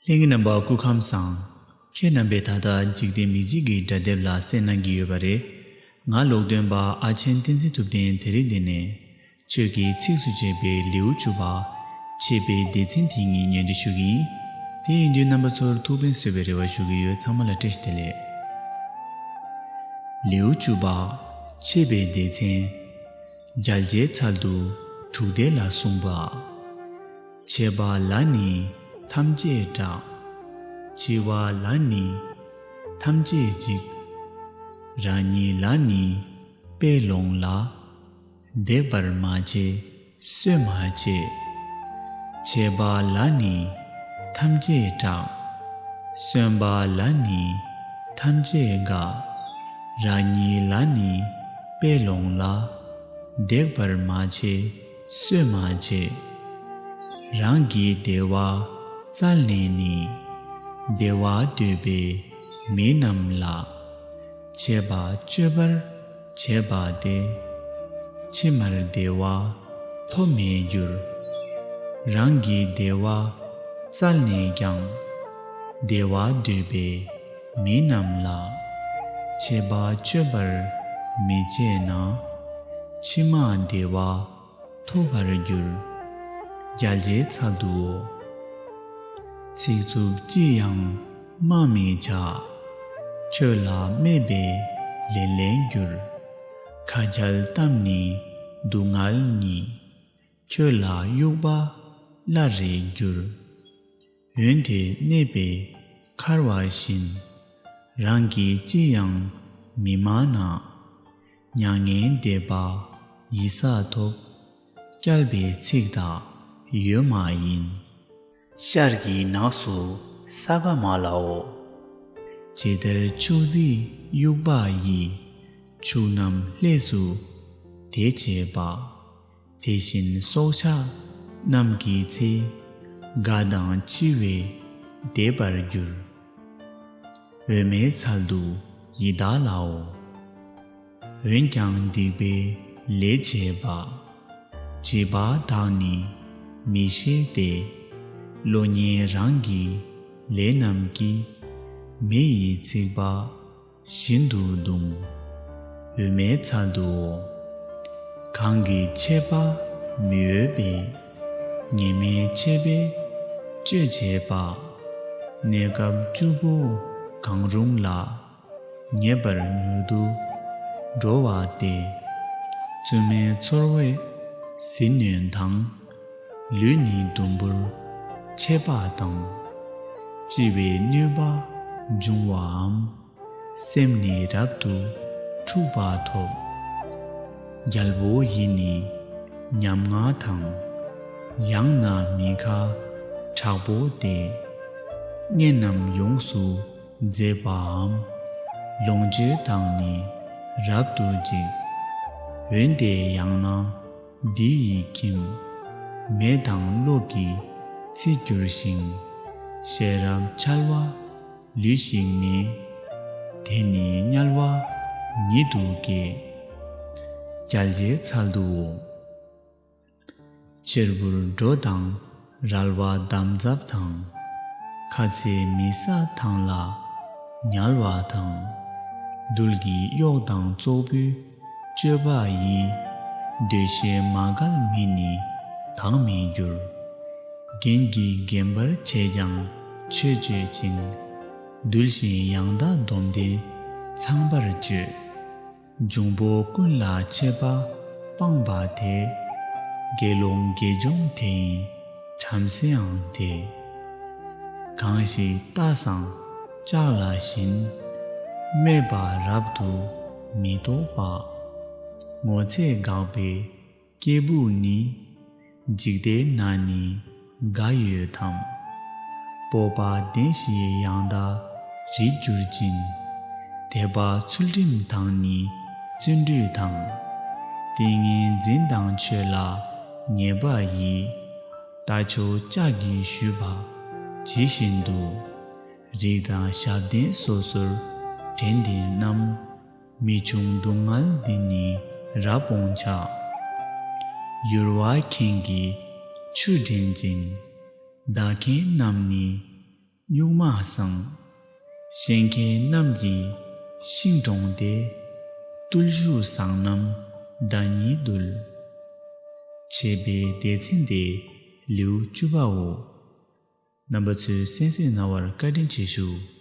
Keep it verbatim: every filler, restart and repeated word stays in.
ལྷན་རྒྱས་རྣམ་པ་སྐུ་ཁམས་བཟང་། ཁྱེད་རྣམ་པས་ད་ལྟ་འཇིག་རྟེན་མི་འཇིག་གི་སྒྲ་དེབ་ལ་གསན་གནང་གི་ཡོད་པ་རེད། ང་ཀློག་འདོན་པ་ཨ་ཆེན་བསྟན་འཛིན་ཐུབ་བསྟན། དེ་རིང་འདི་ནས་ཆོས་ཀྱི་ཚིགས་སུ་བཅད་པའི་ལེའུ་བཅུ་པ། འཆད་པའི་སྡེ་ཚན་དེ་ཉིད་སྙན་སྒྲོན་ཞུ་གི་ཡིན། དེ་ཡིན་དུས་རྣམ་པ་ཚོར་ཐུགས་ཕན་གསོས་པའི་རེ་བ་ཞུ་གི་ཡོད། ཚང་མ་ལ་བཀྲ་ཤིས་བདེ་ལེགས། ལེའུ་བཅུ་པ། འཆད་པའི་སྡེ་ཚན། རྒྱལ་བྱེད་ཚལ་དུ་དྲུག་སྡེ་ལ་གསུངས་པ། འཆད་པ་ལ་ནི་ཐམས་ཅད་སྐྲག། འཆི་བ་ལ་ནི་ཐམས་ཅད་འཇིགས། རང་ཉིད་ལ་ནི་དཔེ་ལོངས་ལ། འདེགས་པར་མ་བྱེད་གསོད་མ་བྱེད། འཆད་པ་ལ་ནི་ཐམས་ཅད་སྐྲག། གསོན་པ་ལ་ནི་ཐམས་ཅད་དགའ། རང་ཉིད་ལ་ནི་དཔེ་ལོངས་ལ། འདེགས་པར་མ་བྱེད་གསོད་མ་བྱེད། རང་གི་བདེ་བ་བཙལ་ནས་ནི། བདེ་བ་འདོད་པའི་མི་རྣམས་ལ། འཆད་པ་སྤྱོད་པར་བྱེད་པ་སྟེ། ཕྱི་མར་བདེ་བ་ཐོབ་མེད་འགྱུར། རང་གི་བདེ་བ་བཙལ་ནས་ཀྱང་། བདེ་བ་འདོད་པའི་མི་རྣམས་ལ། འཆད་པ་སྤྱོད་པར་མི་བྱེད་ན། ཕྱི་མ་བདེ་བ་ཐོབ་པར་འགྱུར། རྒྱལ་བྱེད་ཚལ་དུའོ། ཚིག་རྩུབ་ཅི་ཡང་སྨྲ་མི་བྱ། ཁྱོད་ལ་སྨྲས་པས་ལན་ལན་འགྱུར། ཁ་འཁྱལ་གཏམ་ནི་སྡུག་བསྔལ་ཉིད། ཁྱོད་ལ་དབྱུག་པ་སླར་རེ་འགྱུར། འོན་ཏེ་གནས་པས་འཁར་བ་བཞིན། རང་གིས་ཅི་ཡང་མི་སྨྲ་ན། མྱ་ངན་འདས་པ་ཡི་ས་ཐོབ། བསྐྱལ་པའི་ཚིག་དག་ཡོད་མ་ཡིན། ཤར་གྱི་ནགས་སུ་ས་ག་མ་ལའོ། ཇི་ལྟར་ཕྱུགས་རྫིས་དབྱུག་པ་ཡིས། ཕྱུགས་རྣམས་ལྷས་སུ་དེད་བྱེད་པ། དེ་བཞིན་སྲོག་ཆགས་རྣམས་ཀྱི་ཚེ། རྒ་དང་འཆི་བས་འདས་པར་འགྱུར། འོད་མའི་ཚལ་དུ་ཡི་དྭགས་ལའོ། འོན་ཀྱང་སྡིག་པའི་ལས་བྱས་པ། བྱིས་པ་དག་ནི་མི་ཤེས་ཏེ། བློ་ངན་རང་གི་ལས་རྣམས་ཀྱིས། མི་ཡི་ཚིག་པ་བཞིན་དུ་གདུང་། འོད་མའི་ཚལ་དུའོ། གང་གིས་འཆད་པ་མི་འོས་པའི། ཉེས་མེད་འཆད་པས་སྤྱོད་བྱེད་པ། གནས་སྐབས་བཅུ་པོ་གང་རུང་ལ། ཉེས་པར་མྱུར་དུ་འགྲོ་བ་སྟེ། བཙུན་མའི་ཚོར་བས་ཟིལ་གནོན་དང་། ལུས་ནི་དུམ་བུར་ཆད་པ་དང་། ལྕི་བའི་གནོད་པ་འབྱུང་བའམ། སེམས་ནི་རབ་ཏུ་འཁྲུགས་པ་ཐོབ། རྒྱལ་པོ་ཡི་ནི་ཉམ་ང་དང་། ཡང་ན་མི་ཁ་དྲག་པོ་སྟེ། གཉེན་རྣམས་ཡོངས་སུ་མཛེས་པའམ། ལོངས་སྤྱོད་དང་ནི་རབ་ཏུ་འཇིགས། འོན་ཏེ་ཡང་ན་འདི་ཡི་ཁྱིམ། མེ་དང་གློག་གིས་འཚིག་འགྱུར་ཞིང་། ཤེས་རབ་འཆལ་བ་ལུས་ཤིག་ནི། དེ་ནི་དམྱལ་བ་ཉིད་དུ་སྐྱེ། རྒྱལ་བྱེད་ཚལ་དུའོ། གཅེར་བུར་འགྲོ་དང་རལ་བ་འདམ་རྫབ་དང་། ཁ་ཚེ་མི་ས་ཐང་ལ་ཉལ་བ་དང་། རྡུལ་གྱིས་གཡོགས་དང་ཙོག་པུའི་སྤྱོད་པ་ཡིས། འདོད་ཤེས་མ་འགལ་མི་ནི་དྭངས་མི་འགྱུར། རྒན་གྱིས་རྒན་པར་བྱས་ཀྱང་ཆོས་སྤྱོད་ཅིང་། གདུལ་ཞིང་ཡང་དག་སྡོམ་ལྡན་ཚངས་པར་སྤྱོད། འབྱུང་པོ་ཀུན་ལ་ཆད་པ་སྤངས་པ་དེ། དགེ་སློང་དགེ་སྦྱོང་དེ་ཡི་བྲམ་ཟེའང་དེ། གང་ཞིག་ལྟ་སང་ལྕགས་ལ་བཞིན། སྨྲས་པ་རབ་ཏུ་མི་རྟོགས་པ། ངོ་ཚས་འགགས་པའི་སྐྱེས་བུ་ནི། འཇིག་རྟེན་ན་ནི་ག་ཡོད་དམ། སྤོབས་པ་ལྡན་ཞིང་ཡང་དག་རིག་གྱུར་ཅིང་། དད་པ་ཚུལ་ཁྲིམས་དང་ནི་བརྩོན་འགྲུས་དང་། ཏིང་ངེ་འཛིན་དང་ཆོས་ལ་ངེས་པ་ཡིས། རྟ་མཆོག་ལྕགས་ཀྱིས་གཞུས་པ་ཇི་བཞིན་དུ། རིགས་དང་ཞབས་བརྟན་སོ་སོར་འགྲན་ལྡན་རྣམས། མི་འབྱུང་སྡུག་བསྔལ་འདི་ནི་རབ་སྤོང་བྱ། ཡུར་བ་མཁན་གྱིས་ཆུ་འདྲེན་ཅིང་། བདག་མཁན་རྣམས་ནི་ གཉུག་མ་བཟང་། གཞན་མཁས་རྣམས་ཀྱི་ཤིང་དྲོངས་ཏེ། བརྟུལ་ཞུགས་བཟང་རྣམས་ཟླ་ཉིན་འདུལ། བྱེད་པའི་སྡེ་ཚན་དེ་ལེའུ་བཅུ་པའོ། རྣམ་པ་ཚོས་གསན་གཟིགས་གནང་བར་བཀའ་དྲིན་ཆེ་ཞུ།